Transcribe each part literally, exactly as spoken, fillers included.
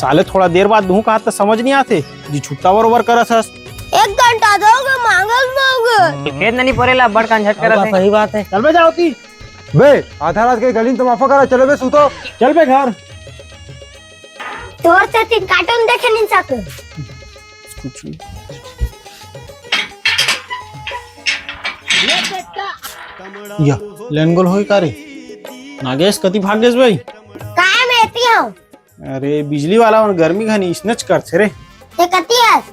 साले थोड़ा देर बाद दूं कहा त समझ नहीं आथे, जी छुट्टा बरोबर करत हस। एक घंटा दोगे, मांगल मांगे। खेत नहीं परेला, बड़ कान झट करत हे। सही बात है। चल बे जाओ ती। बे, आधा रात के गली में तमाफा करा, चलो बे, सूतो। चल बे घर। तोर से तीन कार्टून देखे नहीं सकते। या, लेन गोल होई का रे? नागेश, कति भाग गेस भाई? काय में एती हूँ। अरे, बिजली वाला मन गर्मी घनी इसनेच करथे रे। ते कति हस?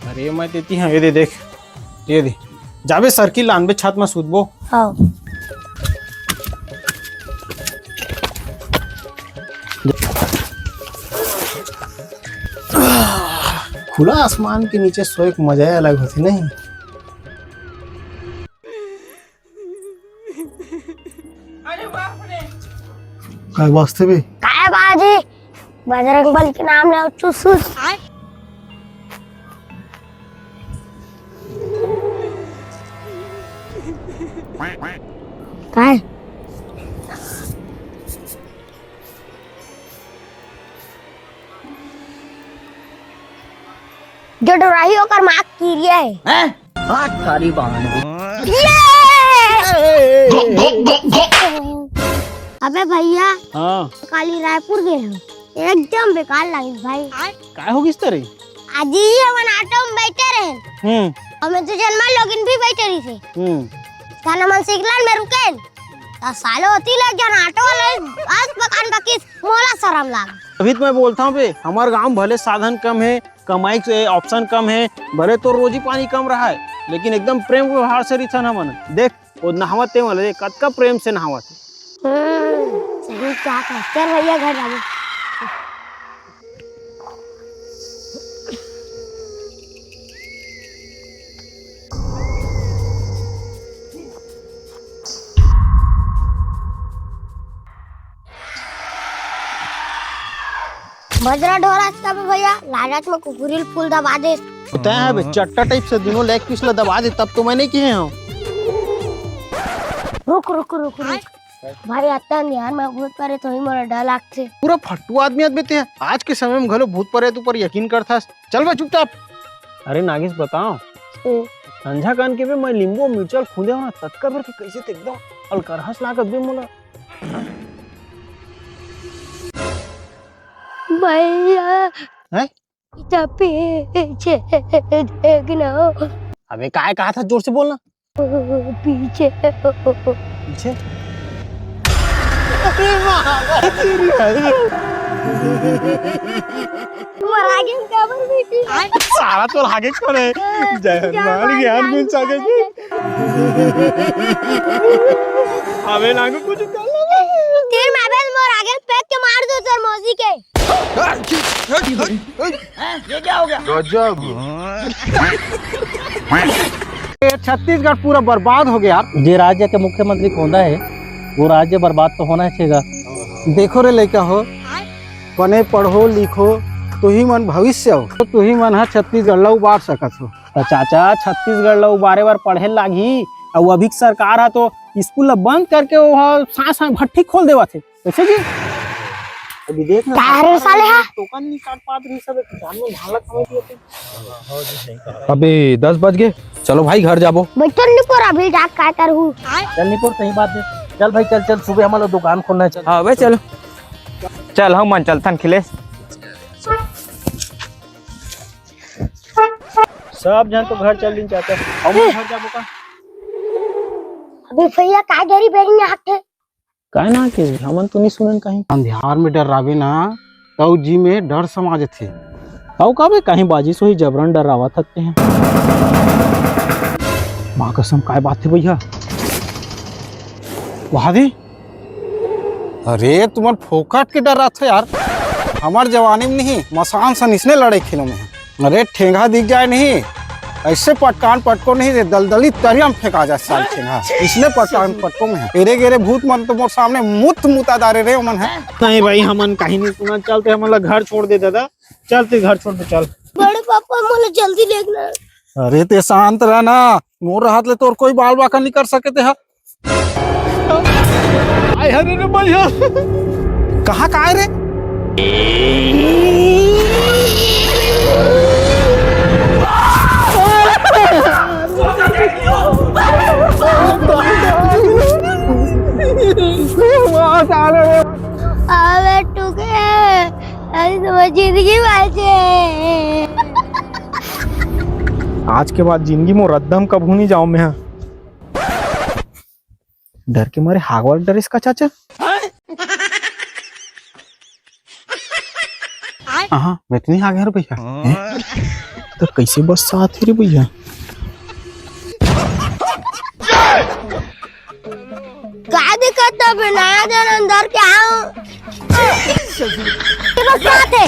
अरे, मैं तेती हूँ, ये दे देख, ये दे। जाबे सर्किल लानबे, छत में सूतबो। हाँ। खुला आसमान के नीचे सोए के मजा ही अलग होथे, नहीं? काय वास्ते बे? काय बाजी? बजरंग बली के नाम ले चुसुस। काय? जो डोराही ओकर माँ के किरिया है। हैं? हाथ थारी बाहन। ये! अबे भैया, हाँ। काली रायपुर गए हम, एकदम बेकार लगिस भाई। काय हो गिस तेरे? आज ही हमन ऑटो में बैठे रहे। हम्म। और मैं तो जनमा लोगिन भी बैठे रही थे। हम्म। तब हमन सिगलन में रुके। त साले होती ले जन ऑटो वाले आज बकान बकिस, मोला शरम लाग। अभी तो मैं बोलता हूँ बे, हमार गांव भले साधन कम है, कमाई के ऑप्शन कम है, भले तो रोजी पानी कम रहा है, लेकिन एकदम प्रेम व्यवहार से रिथन हमन। देख, वो नहावत ते वाले, देख, कतका प्रेम से नहावत हे। हम्म, सही क्या कहा। चल भैया, घर जाबो। बजरा ढोरा का बे भैया, लालच में कुकुरी ल फूल दबा दे। तैं ह बे, चट्टा टाइप से दोनों लेग पीस ला दबा दे, तब तो मैं नहीं किए हूँ। रुक, रुक, रुक, रुक। भाई, अतना अंधियार में भूत परेत होही, मोला डर लागथे। पूरा फट्टू आदमी आदमी ते ह। आज के समय में घलो भूत परेत ऊपर यकीन करथस। चल बे चुपचाप। अरे नागेश, बताओ। हम्म। संझा कान के बे मैं नींबू मिर्चा ल खूंदे हूँ ना, ततका भर के कैसे ते एकदम अलकरहस लागत बे मोला। भैया। हैं? इधर पीछे देखना। अबे काय कहा था, जोर से बोलना। पीछे। पीछे? अरे माँ, तेरी है। मोर आगे में काबर बैठी? साला तोर आगे कौन है? जय हनुमान ज्ञान गुण सागर जी। अबे नांगू कुछ कर ले। तीन माबे मोर आगे फेंक के मार दो तोर मौसी के। हैं? ये क्या हो गया? गजब। ये छत्तीसगढ़ पूरा बर्बाद हो गया। जे राज्य के मुख्यमंत्री खोंदा है, वो राज्य बर्बाद तो होना ही चाहिए। देखो रे लइका हो, बने पढ़ो लिखो, तुही मन भविष्य हो, तो तुही मन ह छत्तीसगढ़ ला उबार सकत हो। त चाचा, छत्तीसगढ़ ला उबारे बर पढ़े लागही, अउ अभी के सरकार ह तो स्कूल ला बंद करके वो ह सांय सांय भट्ठी खोल देवत हे। कैसे जी? अभी देख ना, का रे साले हा? टोकन नहीं काट पात रही सब, एक जान में धान ला खवाई दिए थे। अभी दस बज गए, चलो भाई घर जाबो। बैठल निपोर, अभी जाके काय करहू? चल निपोर, सही बात है। चल भाई, चल, चल, सुबह हमारा दुकान खोलना है, चल। हाँ बे, चलो। चल, हम मन चलथन खिलेश। सब झन तो घर चल दिन चाहता, हम घर जाबो का? अभी भैया का गरी बेरी में आके काय ना के हमन तो नहीं सुनन कहीं। अंधियार में डर्राबे ना, तऊ जी में डर समा जथे। अउ का बे, कहीं बाजी सोही जबरन डर्रावत हकते हैं। माँ कसम, काय बात हे भैया? वहा दे। अरे, तुमन फोकट के डर्राथो यार। हमर जवानी में नहीं, मसान सन इसने लड़े खेलो में। अरे ठेंगा दिख जाए नहीं, ऐसे पटकान पटको नहीं रे, दलदली तरिया में फेंका जाए साल ठेंगा। इसने पटकान पटको में है। एरे गेरे भूत मन तो मोर सामने मुत मुता डारे रे ओमन है। नहीं भाई, हमन कहीं नहीं सुना, चलते हमन ला घर छोड़ दे दादा, चलते घर छोड़ दे, चल। बड़े पापा मोला जल्दी लेगना। अरे ते शांत रह ना, मोर हाथ ले तोर कोई बाल बाका नहीं कर सके ते हा। आय हरे रे भैया। कहाँ का आय रे? अबे टूके, अभी तो मैं जिंदगी बाचे। आज के बाद जिंदगी मोर रद्दा म कभू नहीं जाओ मैं हा। डर के मारे हागवत डरेस का चाचा? हाँ, मैं तो नहीं आ गया रे भैया। हैं? तो कैसे बस आत हे रे भैया? का दिक्कत हे बे? नया दिन अंदर के आओ। के बस आत हे।